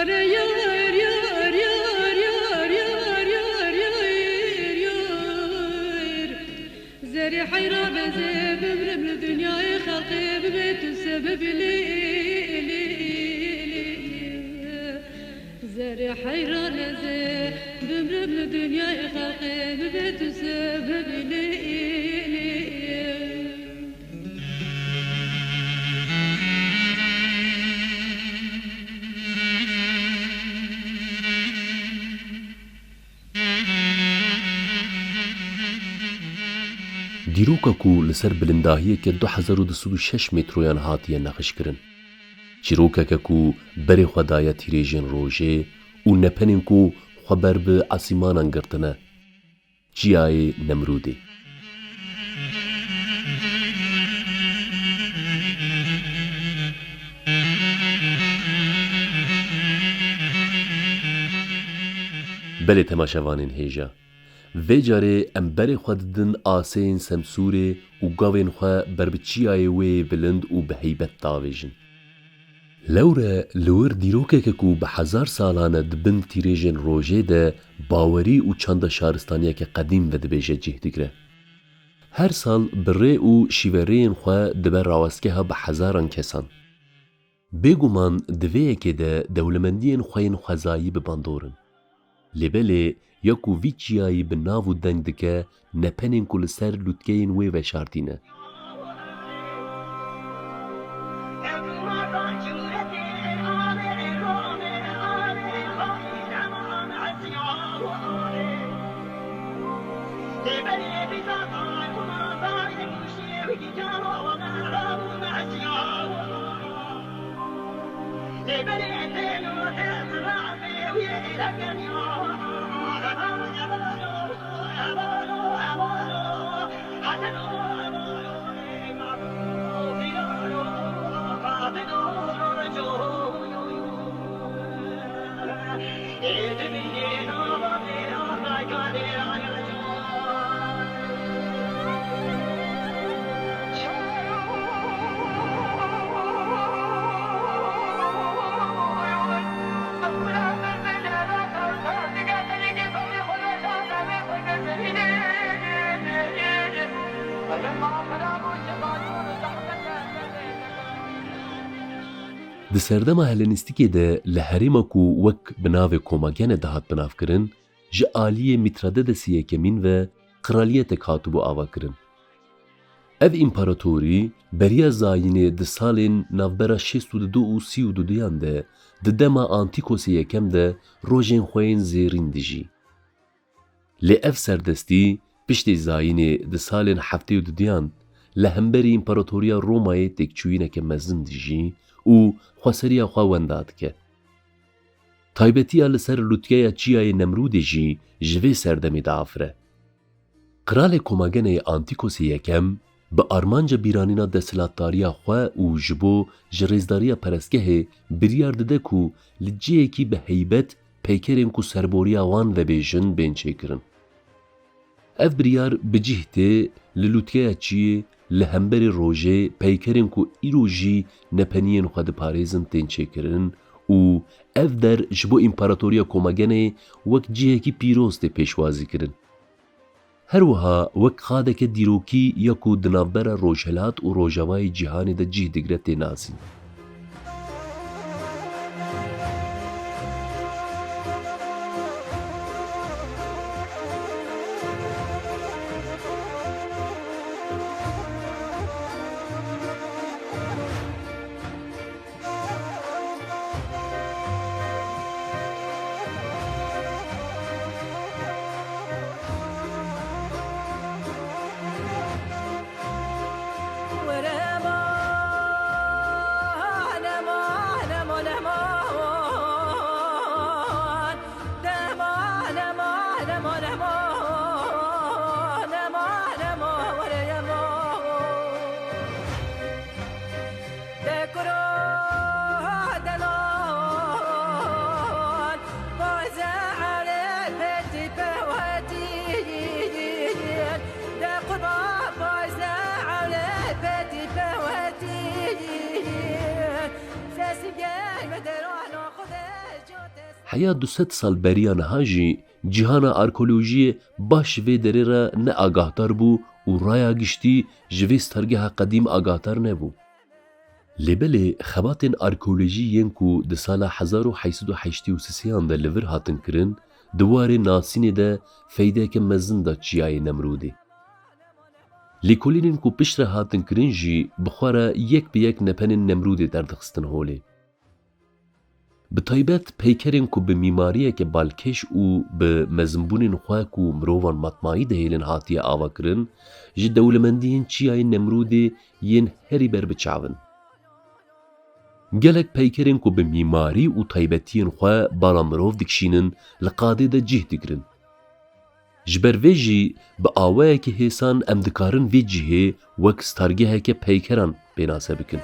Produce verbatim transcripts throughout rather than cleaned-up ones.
Yar, yar, yar, yar, yar, yar, yar, yar, yar, yar. Zerê heyran ez ê bimrim li dinyayê xelqê bibe tu sebebî lê, lê, lê. Zerê heyran ez ê bimrim li dinyayê xelqê bibe tu sebebî lê, lê. Dîroka ku li ser bilindahiyeke du hezar û du sed û şeş metroyan hatiye nexişkirin. Çîrokeke ku berê xwe daye tîrêjên rojê û nepenên ku xwe ber bi esîmanan girtine. Çiyayê Nemrûdê. Belê temaşevanên hêja, vê carê em berê xwe didin aseyên Semsûrê û gavên xwe ber bi çiyayê wê yê bilind û bi heybet davêjin. Lewre li wir dîrokeke ku bi hezar salan e di bin tîrêjên rojê de bawerî û çanda şaristaniyeke qedîm vedibêje cih digire. Her sal bi rê û şîverêyên xwe dibe rawestgeha bi hezaran kesan. Bêguman di vê yekê de dewlemendiyên xwe yên xwezayî bi bandor in. Lê belê ya ku vî çiyayî bi nav û deng dike, nepenên ku li ser lûtkeyên wê veşartî ne. Di serdema Helenîstîkê de li herêma ku wek bi navê Komagene dihat binavkirin, ji aliyê Mîtradedesê yekemîn ve qiraliyetek hatibû avakirin. Ev împaratorî beriya zayînê di salên navbera şêst û du û sî û duduyan de di dema Antîkosê Yekem de rojên xwe yên zêrîn dijî. Lê ev serdestî piştê zayînê di salên heftê û duduyan li hemberî Împaratoriya Romayê têkçûyîneke mezin dijî û xweseriya xwe wenda dike. Taybetiya li ser lûtkeya Çiyayê Nemrûdê jî ji vê serdemê diafire. Qralê Komageneyê Antîkosê Yekem bi armanca bîranîna desthilatdariya xwe û ji bo ji rêzdariya perestgehê biryar dide ku li cihekî bi heybet peykerên ku serboriya wan vebêjin bên çêkirin. Ev biryar bi cih tê li lûtkeya çiyê li hemberî rojê peykerên ku îro jî nepeniyên xwe diparêzin tên çêkirin û ev der ji bo Împaratoriya Komageneyê wek cihekî pîroz tê pêşwazîkirin. Her wiha wek qadeke dîrokî ya ku di navbera Rojhilat û Rojavayê cîhanê de cih digire tê nasîn. Heya du sed sal beriya niha jî cîhana arkeolojiyê baş ji vê derê re ne agahdar bû û raya giştî ji vê stargeha qedîm agahdar nebû. Lê belê xebatên arkeolojî yên ku di sala hezar û heşt sed û heştê û sêyan de li vir hatin kirin, di warê nasînê de feydeyeke mezin da çiyayê Nemrûdê. Lêkolînên ku piştre hatin kirin jî bi xwe re yek bi yek nepenên Nemrûdê derdixistin holê. Bi taybet peykerên ku bi mîmariyeke balkêş û bi mezinbûnên xwe ku mirovan matmayî dihêlin hatiye avakirin, ji dewlemendiyên çiyayê Nemrûdê yên herî ber bi çav in. Gelek peykerên ku bi mîmarî û taybetiyên xwe bala mirov dikişînin, li qadê de cih digirin. Ji ber vê jî bi awayekî hêsan em dikarin vê cihê wek stargeheke peykeran pênase bikin.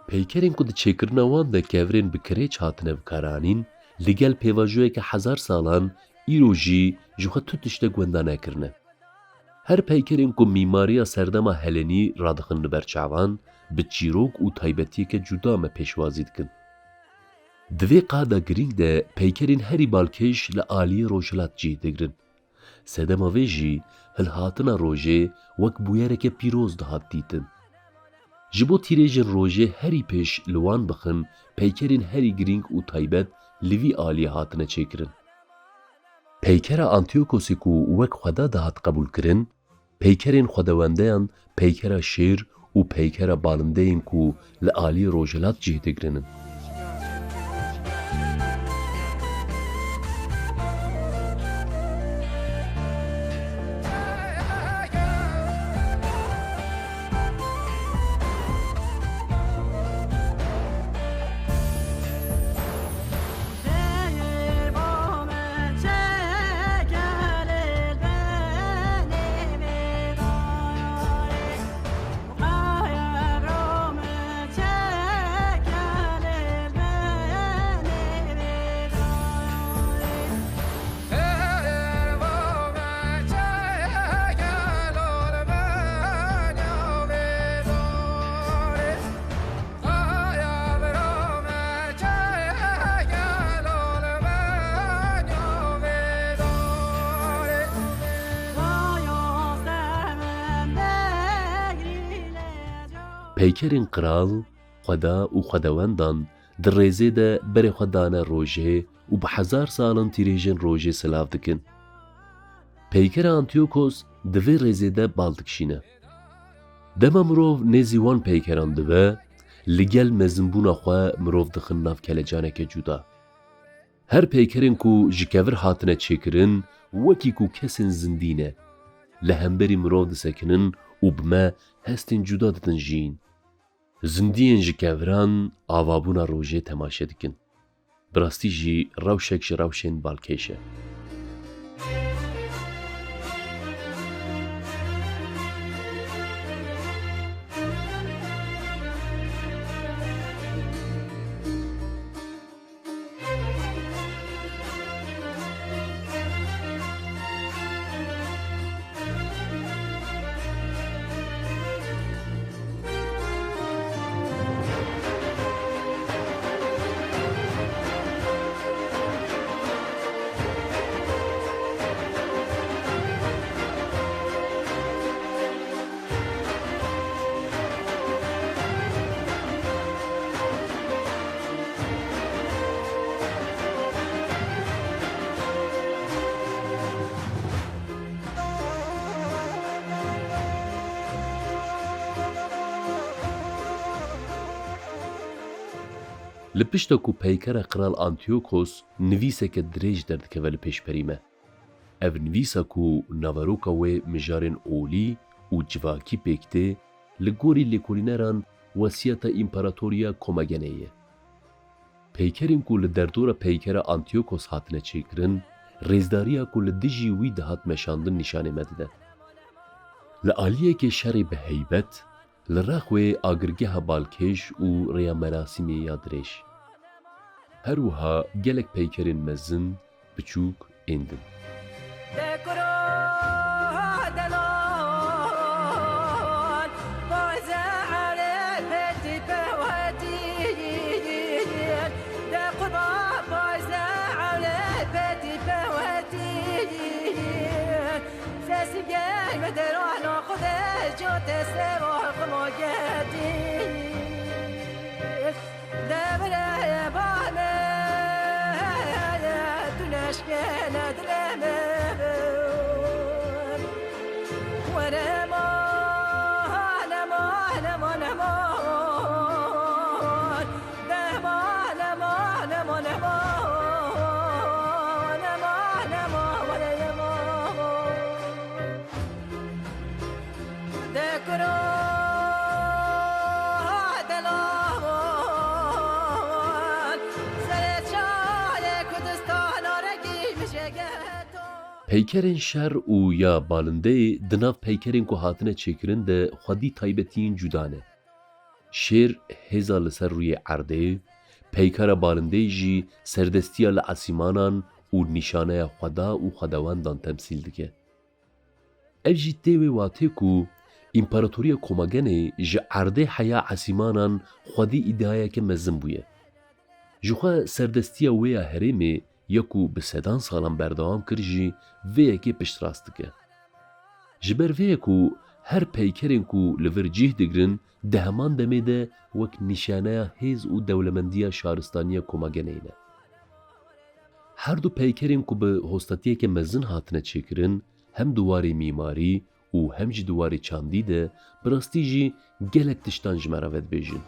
Peykerên ku di çêkirina wan de kevirên bi kirêç hatine bikaranîn, li gel pêvajoyeke hezar salan îro jî ji xwe tu tiştek wenda nekirine. Her peykerên ku mîmariya serdema helenî radixin li ber çavan, bi çîrok û taybetiyeke cuda me pêşwazî dikin. Di vê qada girîng de peykerên herî balkêş li aliyê rojhilat cih digirin. Sedema vê jî hilhatina rojê wek bûyereke pîroz dihat dîtin. Ji bo tîrêjên rojê herî pêş li wan bixin, peykerên herî girîng û taybet li vî aliyê hatine çêkirin. Peykera Antiyokosê ku wek xweda dihat qebûlkirin, peykerên xwedewendeyan, peykera şêr û peykera balindeyên ku li aliyê rojhilat cih digirin in. Peykerên qral, xweda û xwedewendan di rêzê de berê xwe dane rojê û bi hezar salan tîrêjên rojê silav dikin. Peykera Antiyokos di vê rêzê de bal dikişîne. Dema mirov nêzî wan peykeran dibe, li gel mezinbûna xwe mirov dixin nav kelecaneke cuda. Her peykerên ku ji kevir hatine çêkirin, wekî ku kesên zindî ne, li hemberî mirov disekinin û bi me hestên cuda didin jiyîn. Zindiyên ji keviran avabûna rojê temaşe dikin. Bi rastî jî rewşek ji rewşên balkêş e. Li pişta ku peykera Qral Antiyokos nivîseke dirêj derdikeve li pêşberî me. Ev nivîsa ku naveroka wê mijarên olî û civakî pêk tê, li gorî lêkolîneran wesiyeta împaratoriya Komagenê ye. Peykerên ku li derdora peykera Antiyokos hatine çêkirin, rêzdariya ku li dijî wî dihat meşandin nîşanê me dide. Li aliyekê şerê bi heybet, li rex wê agirgeha balkêş û rêya merasîmê ya dirêj. Her wiha gelek peykerên mezin, biçûk ên din. Peykerên şer û ya balindeyê di nav peykerên ku hatine çêkirin de xwedî taybetiyên cuda ne. Şêr hêza li ser rûyê erdê, peykara balindeyê jî serdestiya li esîmanan û nîşaneya xweda û xwedewendan temsîl dike. Ev jî tê wê watê ku Împaratoriya Komagenê ji erdê heya esîmanan xwedî îdiayeke mezin bûye. Jixwe serdestiya wê ya herêmê ya ku bi sedan salan berdewam kir jî vê yekê piştrast dike. Ji ber vê ye ku her peykerên ku li vir cih digirin di heman demê de wek nîşaneya hêz û dewlemendiya şaristaniya Komageneyê ne. Her du peykerên ku bi hostatiyeke mezin hatine çêkirin, hem di warê mîmarî û hem jî di warê çandî de bi rastî jî gelek tiştan ji me re vedibêjin.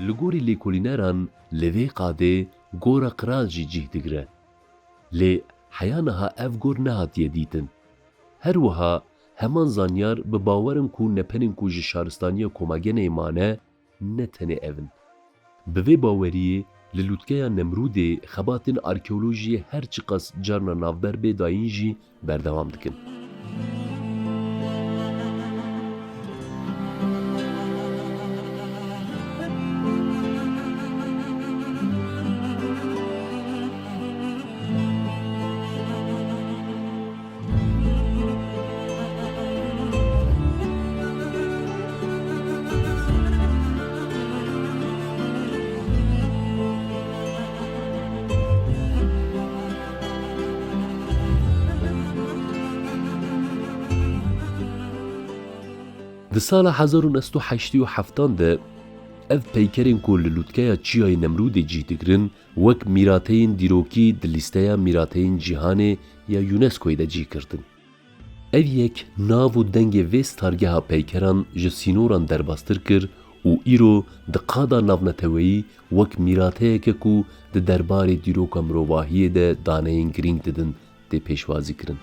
Li gorî lêkolîneran li vê qadê gora qral jî cih digire. Lê heya niha ev gor nehatiye dîtin. Her wiha heman zanyar bi bawer in ku nepenên ku ji şaristaniya Komageneyê mane, ne tenê ev in. Bi vê baweriyê li lûtkeya Nemrûdê xebatên arkeolojiyê her çiqas carna navber bê dayîn jî berdewam dikin. Di sala hezar û neh sed û heştê û heftan de ev peykerên ku li lûtkeya Çiyayê Nemrûdê cih digirin, wek mîrateyên dîrokî di lîsteya mîrateyên cîhanê ya UNESCOyê de cih girtin. Ev yek nav û dengê vê stargeha peykeran ji sînoran derbastir kir û îro di qada navneteweyî wek mîrateyeke ku di derbarê dîroka mirovahiyê de daneyên girîng didin, tê pêşwazîkirin.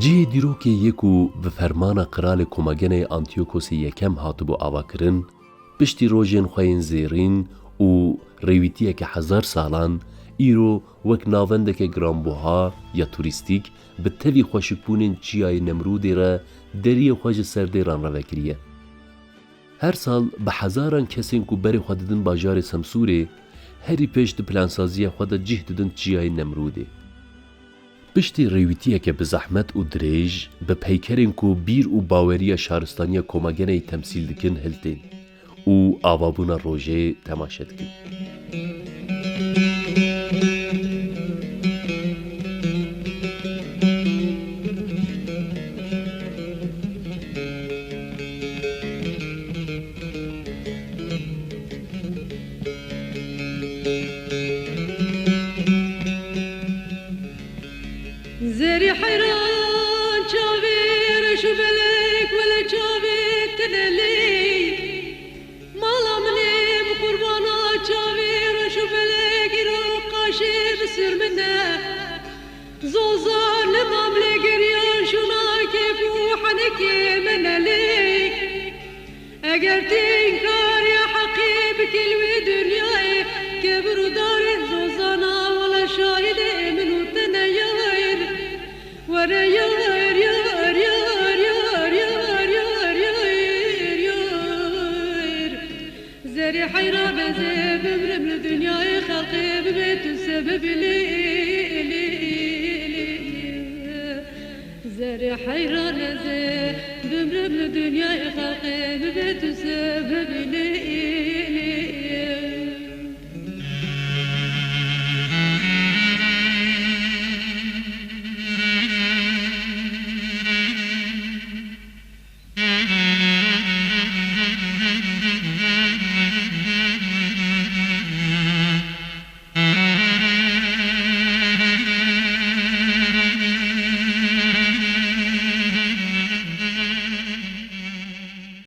Cihê dîrokê yê ku bi fermana qiralê Komageneyê Antiyokosê Yekem hatibû avakirin, piştî rojên xwe yên zêrîn û rêwîtiyeke hezar salan, îro wek navendeke giranbuha ya turîstîk bi tevî xweşikbûnên Çiyayê Nemrûdê re deriyê xwe ji ser dêran re vekiriye. Her sal bi hezaran kesên ku berê xwe didin bajarê Semsûrê, herî pêş di plansaziya xwe de cih didin Çiyayê Nemrûdê. Piştî rêwîtiyeke bi zehmet û dirêj, bi peykerên ku bîr û baweriya şaristaniya Komageneyê temsîl dikin hiltên û avabûna rojê temaşe dikin. Zerî heyran çavê reş û belek, wele çavê tenelî. Mala min ê bi qurbana çavê reş û belek, îro qaşê bi sir min e. Zozan li mamlê geriyan şûna kêf û henekê min e lê. Eger tu înkariya heqê bikî li wê dinyayê, kevir û darên zozana wele şahidê min û te ne yayr. Were yayr, yayr, yayr. Zerê heyran ez ê bimrim li dinyayê xelqê bibe tu sebebî lê, lê, lê. Zerê heyran ez ê bimrim li dinyayê xelqê bibe tu sebebî